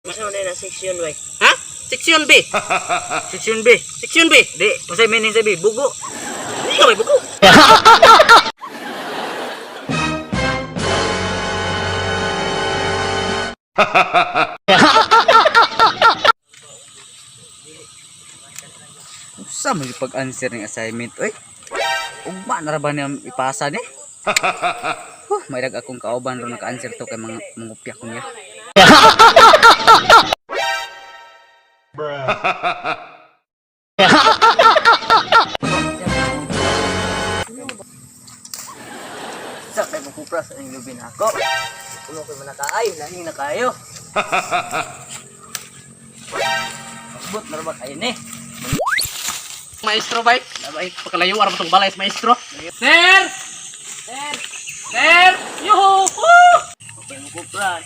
Masa na section Y? Ha? Section B. Section B. Section B. Di, unsay meaning sa B? Bugo. Hindi ka may buko. Unsa man yung pag-answer ng assignment oy? Ugma na ra ba niya ipasa ni? Huh, may dag akong kauban ron naka-answer to kay mga mangupya ko niya. Sa kay mukupras ang lubi na ako. Kuno koy manakaay, lahi na kayo. Masbot na ra ba kayo ni? Maestro bay. Bay, pagkalayo ara tong balay sa maestro. Sir! Sir! Sir! Yuhu! Woo! Kay mukupras.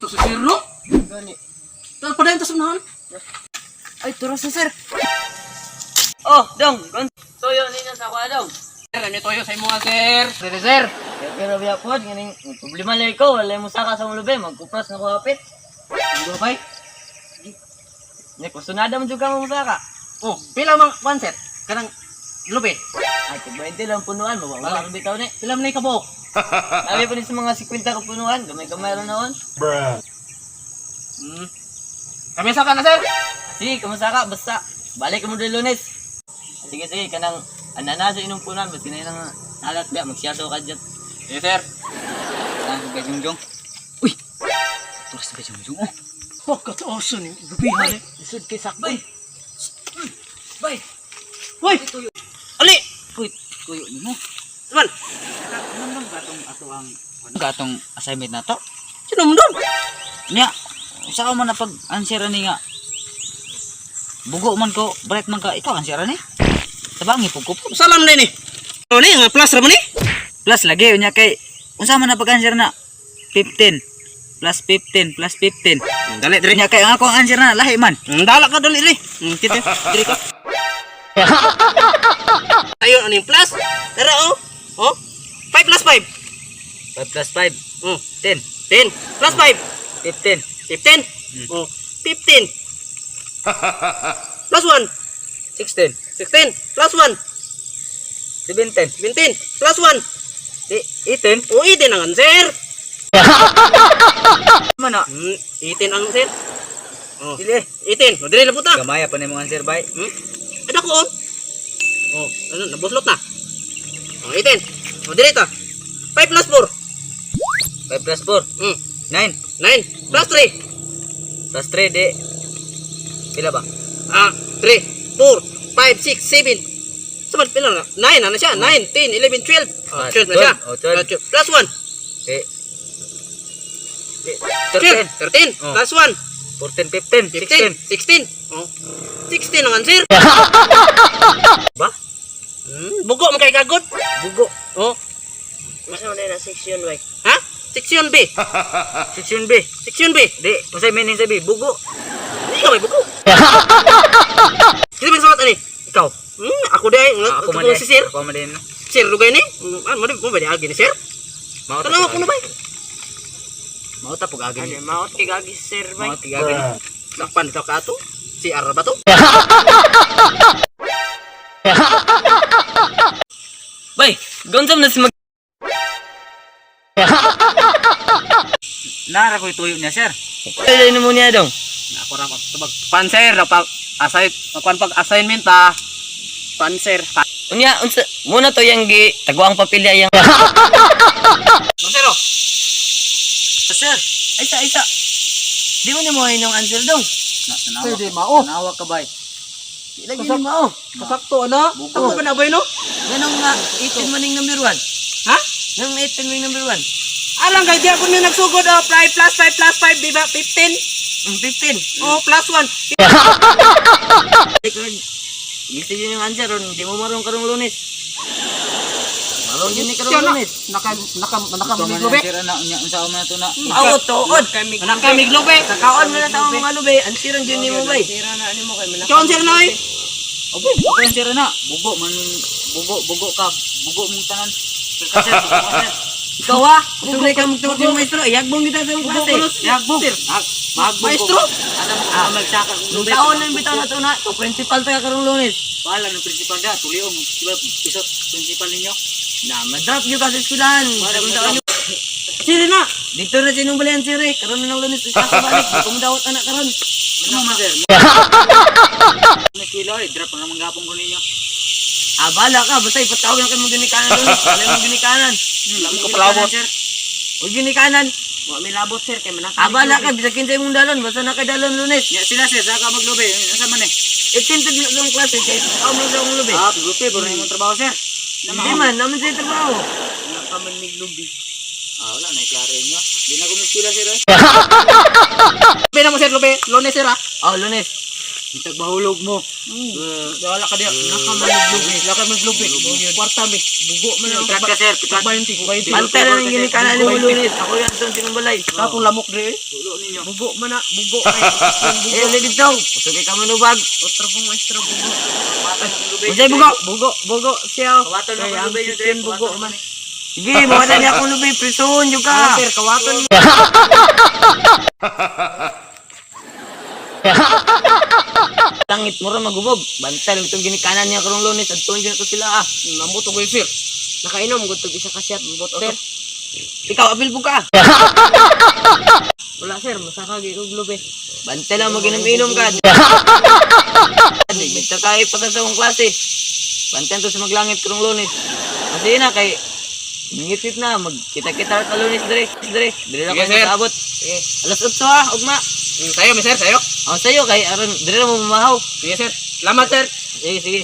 To si Sir no? Gani. Tan pa sa unahan. Ay, turo sa sir. Oh, dong, gon. Toyo ninyo sa kuha dong. Sir, nami toyo sa imo sir. Sir, sir. Pero biya pod nganing problema lang ko, wala mo saka sa lubi, magkupras na ko hapit. Ano bay? Nya kusunada man jud ka mo saka. Oh, pila mang one set? Kanang lubi. Ay, kung 20 lang punuan, mawala ra bitaw ni. Pila man ni kabuok? Nabi pa ni sa mga 50 ka punuan, gamay-gamay ra noon. Kami sa kana sir. Sige, kamusta ka? Basta, balik mo dahil Lunes. Sige, sige, kanang anana sa inong punan, basta na lang halat ba, magsiyaso ka dyan. Yes, sir. Saan kay Jungjong? Uy. Turas kay Jungjong. Oh. Pagkataasan ni lubihan eh. Isod kay sakbay. Bay! Hoy! Ali! Uy, tuyo nimo. Man, Ano gatong ato ang gatong assignment na to? sinumdum. Nya, usa ka man na pag-answer ni nga. Bugo man ko, bright man ka, ikaw answer ni. Tabangi pug ko. Salam na ni. Ano ni nga plus ra man ni? Plus lagi unya kay unsa man na pag-answer na 15 plus 15 plus 15. Dali diri. Unya kay ang ako ang answer na lahi man. Dala ka dali diri. Kit diri ka. Ayun ano yung plus? Tara oh. Oh. 5 plus 5. 5 plus 5, 10, 10 plus 5. 15, 15. Oh, 15. Plus 1. 16, 16. Plus 1. 17, 17. Plus 1. di 18. Oh, 18 ang answer. Man na. 18 ang answer. Oh, Dili. 18. Oh, dili na puta. Gamaya pa nimo answer bay. Ay, dako oh. Oh, ano, nabuslot na. Oh, 18. Oh, dili ta. 5 plus 4. 5 plus 4, 9 9. Plus 3. plus 3 di pila ba? Ah, 3, 4, 5, 6, 7. Sabat pila na? 9 na siya. 9, 10, 11, 12. Oh, Ah, 12 na siya. 12. Oh, 12. Ah, 12. Plus 1. Di 12. 13, 13. Oh. Plus 1. 14, 15, 15. 16. 16. Oh. 16 ang answer. Ba? Bugo man kay kagod. Bugo. Oh. Masa na section Y? Ha? Section B. Section B. Section B. Di, unsay meaning sa B? Bugo. Hindi ka may bugo. Kita man ani. Ikaw. Ako di ay. Ako man si sir. Ako man din. Sir lugay ni. Mo di mo ba di agi ni sir? Mao ta. Tanaw ko na ba? Mao ta pug agi ni. Ano, maot kay gagi sir, bay. Mao tig agi ni. Sakpan ito ka ato. Si R ba to? Bay, gonsam na si mag... Nara ko'y tuyo niya, sir. Ay, mo niya dong. Ako ra tubag. Pan sir, pag assign magkuan pag assignment ta. Pan sir. Unya, unsa, muna to yang gi, taguang papilya yang... Sir oh. Sir, Ay, sa, ay, sa. Di mo ni mo inyong answer dong. na tanawa. Pwede mao. Tanawa ka bay. Di lagi ni mao. Kasakto ana. Bugo. Ako ba na bay no? Ganong nga, 18 maning number 1. Ha? Nang 18 maning number 1. Alang kay di ako ni nagsugod oh, 5 plus 5 plus 5 di ba 15? 15. Oh, plus 1. Gusto yun yung answer, ron. Di mo marunong karong Lunes. Marunong yun ni karong Siya na. Lunes. Naka naka naka Ikaw man miglobe. sir ana unya unsa man to na. Ako, tuod. Naka miglobe. Sa kaon mo na sa mga lube, ansiran yun ni mo bay. Ikaw ang sir na eh. Okay, okay sir na. Bugo man, bugo bugo ka, bugo mong tanan. Sir ka sir, bugo ka sir. Ikaw ah, gusto ka magtawag ng maestro, iyagbong kita sa imong klase. Yagbong. Magbong. Maestro! Asa mo ka magsaka kung Nung taon na bitaw na to na, to principal ta ka karong Lunes. Bahala ng principal da, tuliom, diba, pisot, principal ninyo. Na, madrop nyo ka sa eskwelahan. Wala, Kung taon nyo. Siri na! Dito na sinong balayan, siri. Karon na ng Lunes, isa ka balik. Di ko madawat anak karon. Ano man sir? May eskwela eh, drop na naman gapong ko ninyo. Ah, bala ka. Basta ipatawag na kayo mong ginikanan Lunes. Wala mong ginikanan. Wala ko palabot. Sir. Huwag ginikanan. Wa may labot sir kay manaka. Ah, bala ka. Bisag kinsa imong dalon. Basta na kay dalon Lunes. Ya, sila sir, saka maglubi. Nasa man eh? Extended na sa klase. Kaya tao mo sa akong lubi. Ah, lubi, pero yung trabaho sir. Hindi man, naman sa trabaho. Wala pa man miglubi. Ah, wala na, iklaro inyo. Di na ko eskwela sir eh. Lubi na mo sir, lubi. Lunes sir ah. Oh, Lunes. Bitag bahulog mo. Wala ka diya. Naka man miglubi. Naka man miglubi. Kwarta mi. Bugo man ang Pitrat ka sir, pitrat. 20, 20. Bantay na ng ginikanan ni mo Lunes. Ako yan sa sinong balay. Kapong lamok dire. Tulo ninyo. Bugo man na, bugo kay. Eh, ulit dito. Usog ka manubag. Otro pong maestro bugo. Unsay bugo? Bugo, bugo siya. Kawaton mo Kay kung ang lubi nyo, sir. chicken bugo Kawaton man. Sige, mawala niya akong lubi. Prison, yun ka. Ah, sir, kawaton mo. Langit mo ra magubog. Bantay lang itong ginikanan niya karong Lunes. Adtuon dyan to sila ah. Nambot ko sir. Nakainom gud tog isa ka shot mbot sir. Ikaw, apil po ka. Wala sir, masaka gyud og lubi. Bantay lang maginom-inom ka. Di kita kay pagka sa akong klase. Bantay to sa maglangit karong Lunes. Kasi na kay ngitit na magkita-kita ka Lunes dire. Dire, dire lang Sige, kayo sir. magabot. Sige. Alas 8 ah, ugma. Sayo mi sir, sayo. Ang sayo kay aron dire mo mamahaw. Sige sir. Salamat sir. Sige, sige.